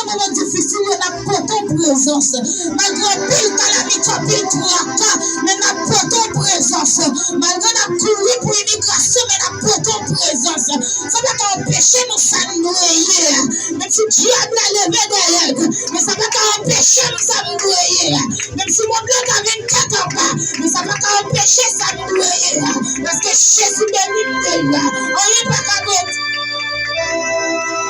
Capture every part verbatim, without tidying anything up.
Moman difisil yo, n ap pote w prezans. Malgre anpil kalamite, anpil traka, men n ap pote w prezans. Malgre n ap kouri pou imigrasyon, men n ap pote w prezans. Sa pa ka anpeche nou sa n dwe ye a. Menm si dyab la leve dèyè l, men sa pa ka anpeche m sa m dwe ye a. Menm si mond lan ta vin tèt anba, men sa pa ka anpeche sa m dwe ye a. Paske Jezi beni m deja. Anyen pa ka modi.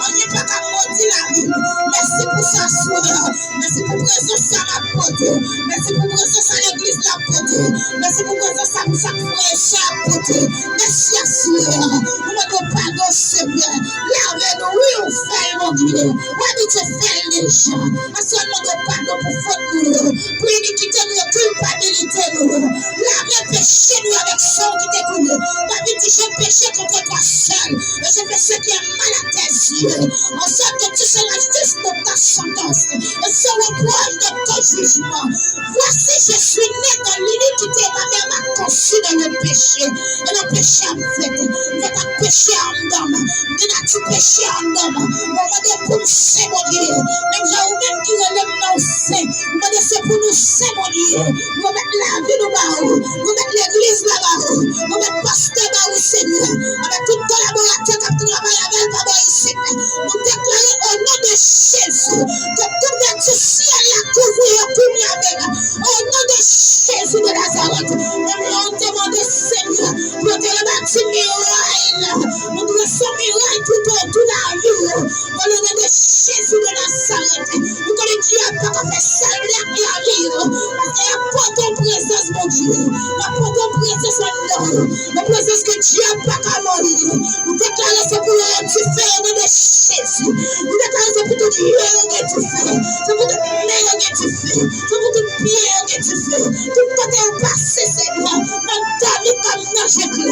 Anyen pa ka modi lavi m. Mèsi pou sa, Senyè. Mèsi pou prezans sa m ap pote. Mèsi pou prezans sa legliz la ap pote. Mèsi pou prezans sa pou sa frè e sè ap pote. Mèsi, Senyè. Nou mande w padon, Senyè. Lave nou, wi, ou fè l, Bondye. Ou abitye fè l deja. Aswè, n mande w padon pou fòt nou yo, pou inikite nou yo, kilpabilite nou yo. Lave peche nou yo avèk san w ki te koule. David di, j'ai péché contre toi seul, et j'ai fait ce qui est mal à tes yeux. En sorte que tu seras juste dans ta sentence et sans reproche dans ton jugement. Voici, je suis né dans l'iniquité, ma mère m'a conçu dans le péché. E nan peche a m fèt. M fèt ak peche a anndan m. M gen nati peche a anndan m. Mwen mande pou m sen, Bondye. Menm jan ou menm ki rele m nan ou sen. M mande se pou nou sen, Bondye. Nou met lavi nou ba ou. Nou met legliz la ba ou. Nou met pastè ba ou, Senyè. Avèk tout kolaboratè k ap travay avè l pa bò isit. Nou deklare o non de Jezi ke kouvèti syèl la kouvri yo kounye a menm. O non de Jezi de Nazarèt. Menm jan w te mande Senyè pou yo te rebati miray la. Nou drese yon miray toutotou lavi yo. Dans le nom de Jésus de Nazareth. Nou konnen dyab pa ka fè sa l vle ak lavi yo. Paske y ap pote yon prezans Bondye. Y ap pote yon prezans anndan yo. Yon prezans ke dyab pa ka mòde. Nou deklare se pou yo dife o non de Jezi. Nou deklare se pou tout je yo gen dife. Se pou tout men yo gen dife. Se pou tout pye yo gen dife. Tout kote yo pase, Senyè. Nan dòmi kòm nan jete.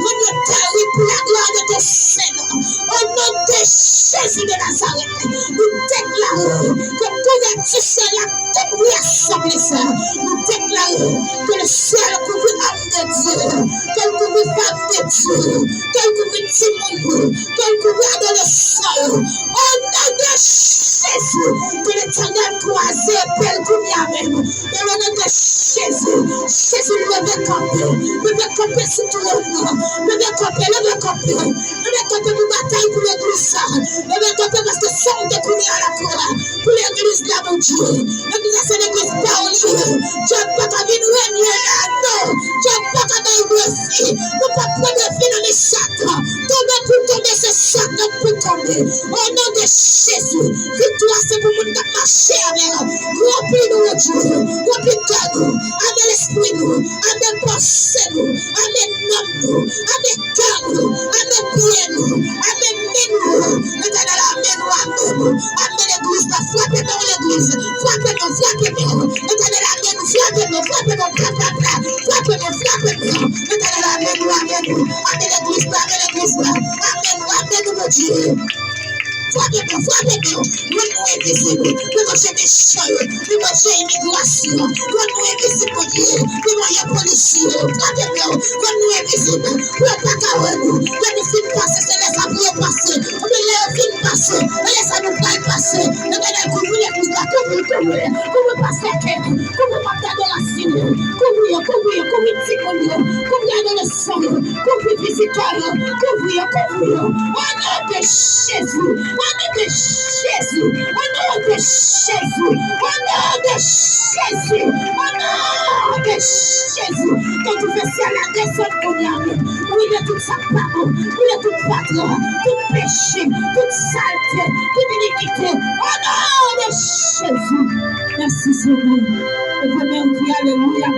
Rann yo tèrib pou la glwa de ton sen non. O non de Jezi de Nazarèt, nou deklare ke kouvèti syèl la kouvri asanble sa. Nou deklare ke le syèl kouvri òm de Dye, ke l kouvri fanm de Dye, ke l kouvri timoun yo, ke l kouvri adolesan yo. O non de Jezi, ke Letènèl kwaze epe l kounye a menm. Dans le nom de Jésus, Jezi leve kanpe, leve kanpe sou twòn nan, leve kanpe, leve kanpe, leve kanpe pou batay pou legliz sa, leve kanpe paske sa w te koule a lakwa pou legliz la, Bondye. Legliz la se legliz pa w li ye. Dyab pa ka vin renye la, non. Dyab pa ka bay defi. Nou p ap pran defi nan men Satan. Tonbe pou tonbe, se Satan k pou tonbe. O non de Jezi, viktwa se pou moun k ap mache avè l. Ranpli nou, Bondye. Ranpli kè nou. Ame lespri nou. Ame panse nou. Ame nanm nou. Ame kè nou. Ame pye nou. Ame men nou. Letènèl, ame nou, ame nou. Ame legliz la. Frape men w, legliz. Frape men w, frape men w. Letènèl, ame nou. Frape men w, frape men w. Frape men w, frape men w. Letènèl, ame nou, ame nou. Ame legliz la, ame legliz la. Ame nou, ame nou, Bondye. Frape men w, frape men w. Rann nou envizib devan je mechan yo, devan je imigrasyon. Rann nou envizib, Bondye, devan je polisye yo. Frape men w, rann nou envizib pou yo pa ka wè nou. Lè nou fin pase, se lè sa pou yo pase. Oubyen lè yo fin pase, e lè sa nou pral pase. Letènèl, kouvri legliz la, kouvri, kouvri, kouvri pastè Kenneth, kouvri manm dadorasyon yo, kouvri yo, kouvri yo, kouvri timoun yo, kouvri adolesan yo, kouvri vizitè yo, kouvri yo, kouvri yo. O non de Jezi, o non de Jezi, o non de Jezi, o non de Jezi, o non de Jezi. Ke dife syèl la desann kounye a menm. Boule tout sa k pa bon. Boule tout fatra, tout peche, tout salte, tout inikite. O non de Jezi. Mèsi, Senyè. Leve men w, di alelouya.